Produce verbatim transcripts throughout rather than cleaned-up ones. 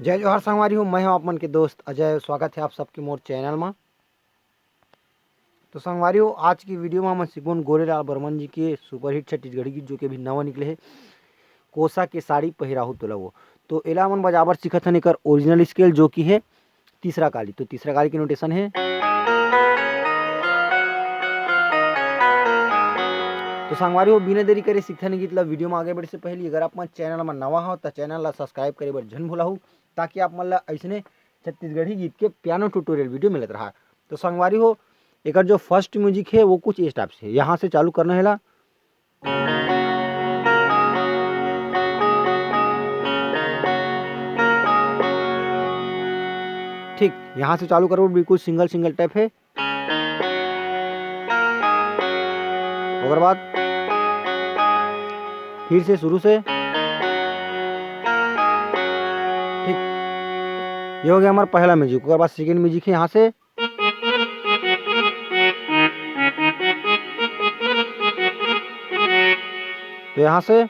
जय जोहार संगवारी हो, मैं हूं आप मन के दोस्त अजय। स्वागत है आप सबके मोर चैनल मा। तो संगवारी हो, आज की वीडियो में हमन सिकबोन गोरेलाल बर्मन जी के सुपरहिट छत्तीसगढ़ी गीत, जो कि अभी नवा निकले हे, कोसा के साड़ी पहिराहू तोला वो। तो एला हमन बजाबर सीखत हन एकर ओरिजिनल स्केल, जो कि हे तीसरा काली। तो तीसरा काली के नोटेशन हे। तो संगवारी हो, बिना देरी करे सीखथन गीत ला। वीडियो में आगे बढ़े से पहले अगर आप मन चैनल में नवा हो, तो चैनल ला सब्सक्राइब करे बर झन भुलाहू, ताकि आप मन ला अइसने छत्तीसगढ़ी गीत के पियानो ट्यूटोरियल वीडियो मिलत रहा। तो संगवारी हो, एकर जो फर्स्ट म्यूजिक है, वो कुछ इस टाइप से, यहाँ से चालू करना है ला। ठीक, यहाँ से चालू करो, बिल्कुल सिंगल सिंगल टाइप है। ओकर बाद फिर से शुरू से। ठीक, ये हो गया हमारा पहला म्यूजिक। ओकर बाद सेकंड म्यूजिक है यहाँ से। तो यहाँ से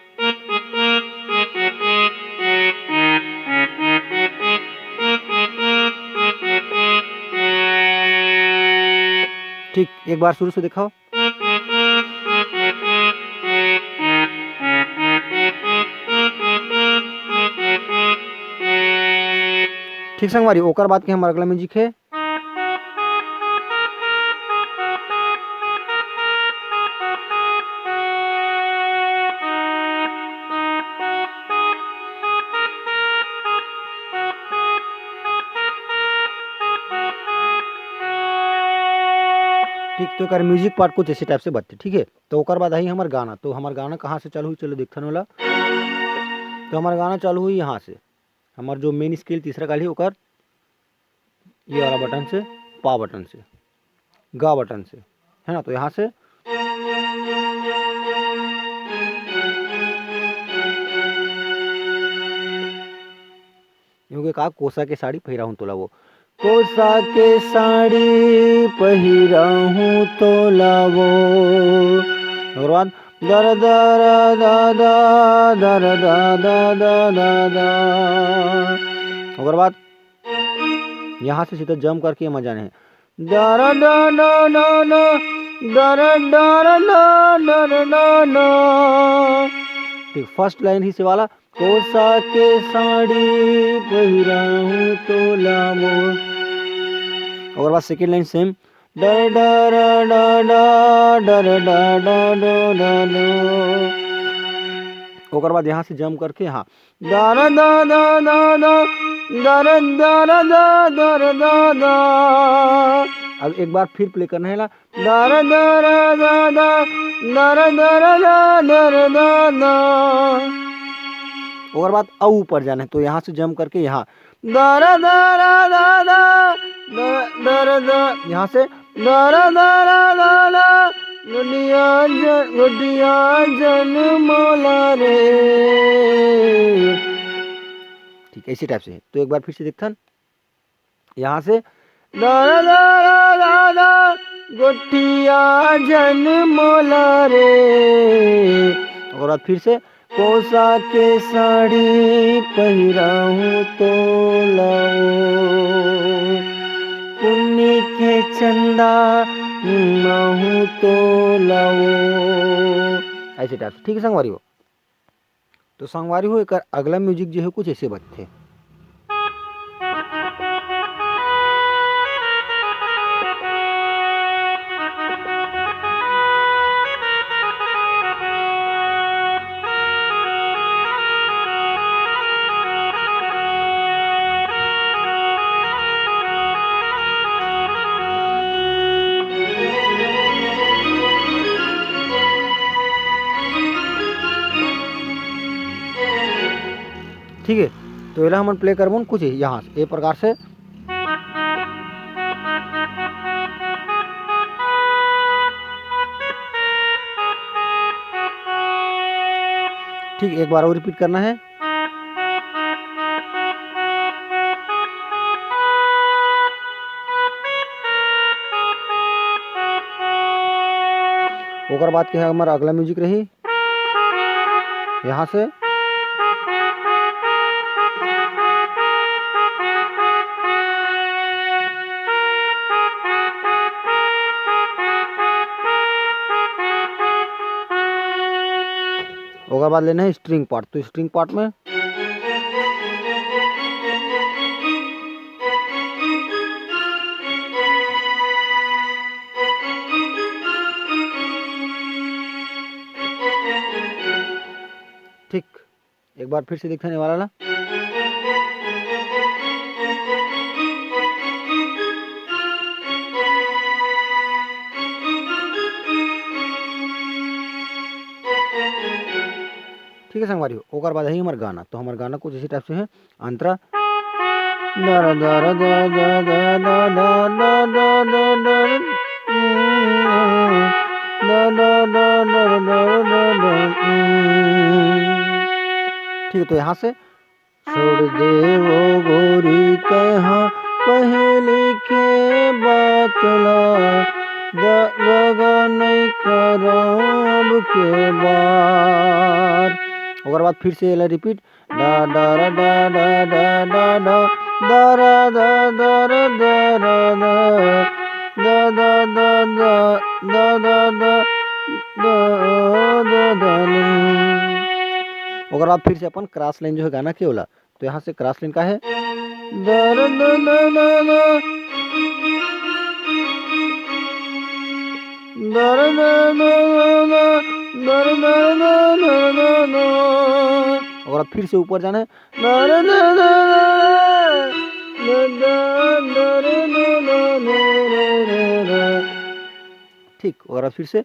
ठीक, एक बार शुरू से दिखाओ। ठीक संगवारी, ओकर बाद के हमर अगला म्यूजिक है। ठीक, तो एकर म्यूजिक पार्ट कुछ ऐसे टाइप से बजथे, ठीक है। तो ओकर बाद आई हमर गाना। तो हमर गाना कहाँ से चालू हुई, चलो देखथन ओला। तो हमर गाना चालू हुई यहाँ से, हमर जो मेन स्केल तीसरा काली, ओकर ये वाला बटन से, पा बटन से, गा बटन से, है ना। तो यहाँ से ये हो गया का, कोसा के साड़ी पहिराहूँ तोला वो। कोसा के साड़ी पहिराहूँ तोला वो। ओकर बाद दर दर दा दा, दर दा दा दा दा दा। ओकर बाद यहाँ से सीधा जंप करके एमा जाना है। दर दा दा दा दा, दर दर दा दर दा दा। ठीक, फर्स्ट लाइन ही से वाला, कोसा के साड़ी पहिराहूँ तोला मोर। ओकर बाद सेकंड लाइन सेम, डर डर डा डा, डर डा डा डो डा डो। ओकर बाद यहाँ से जंप करके, हाँ, दर दा दा दा दा, दर दर दा दर दा दा। अब एक बार फिर प्ले करना है ला, दर दर दा दा, दर दर दा दर दा दा। ओकर बाद अउ ऊपर जाना है, तो यहाँ से जंप करके यहाँ दर दर दा दा, द-, दर द-, यहाँ से दर दर दा दा, गुडिया ज-, गुडिया जन मोला रे। ठीक, ऐसे टाइप से है। तो एक बार फिर से देखथन। यहाँ से दर दर दा दा, गोठिया जन मोला रे। ओकर बाद फिर से, कोसा के साड़ी पहिराहूँ तोला वो, पुन्नी के चंदा मुनाहूँ तोला वो। ऐसे टाइप से, ठीक है संगवारी हो। तो संगवारी हो, एकर अगला म्यूजिक जो है कुछ ऐसे बजथे। ठीक है, तो एला हमन प्ले करबो न कुछ यहाँ से, ए प्रकार से। ठीक, एक बार और रिपीट करना है। ओकर बाद के हमारा अगला म्यूजिक रही। यहाँ से ओकर बाद लेना है string part। तो string part में ठीक, एक बार फिर से देखथन ये वाला ला। ठीक है संगवारी हो, ओकर बाद है हमर गाना। तो हमर गाना कुछ इसी टाइप से है, अंतरा। ठीक है, तो यहाँ से छोड़ दे वो गोरी तैहा पहली के बात ला, द-, दगा नहीं करब के बार। ओकर बाद फिर से एला repeat, डा डा रा डा डा डा डा डा, दा रा दा दा रा दा रा दा, दा दा दा दा, दा दा दा, दा दा दा नी। ओकर बाद फिर से अपन cross line जो है गाना के ओला, तो यहाँ से cross line का है, दर दर दर दर दर, दर दर दर दर दर, दर दर दर दर दर। और अब फिर से ऊपर जाना है, दर दर दर दर, दर दर दर दर दर। ठीक, और अब फिर से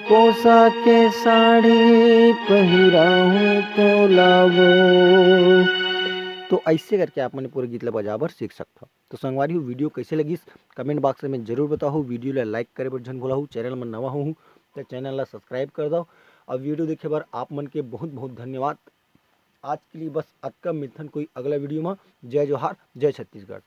कोसा के साड़ी पहिराहूं तोला वो। तो ऐसे करके आप मन पूरे गीत ला बजा बर सीख सकथव। तो संगवारी हो, video कैसे लगिस, comment box में जरूर बताओ। Video ला like करे बर झन भुलाहू, channel में नवा हो तो channel ला subscribe कर दो। अब video देखे बर आप मन के बहुत बहुत धन्यवाद। आज के लिए बस अतका, मिलथन कोई अगला video में। जय जोहार, जय छत्तीसगढ़।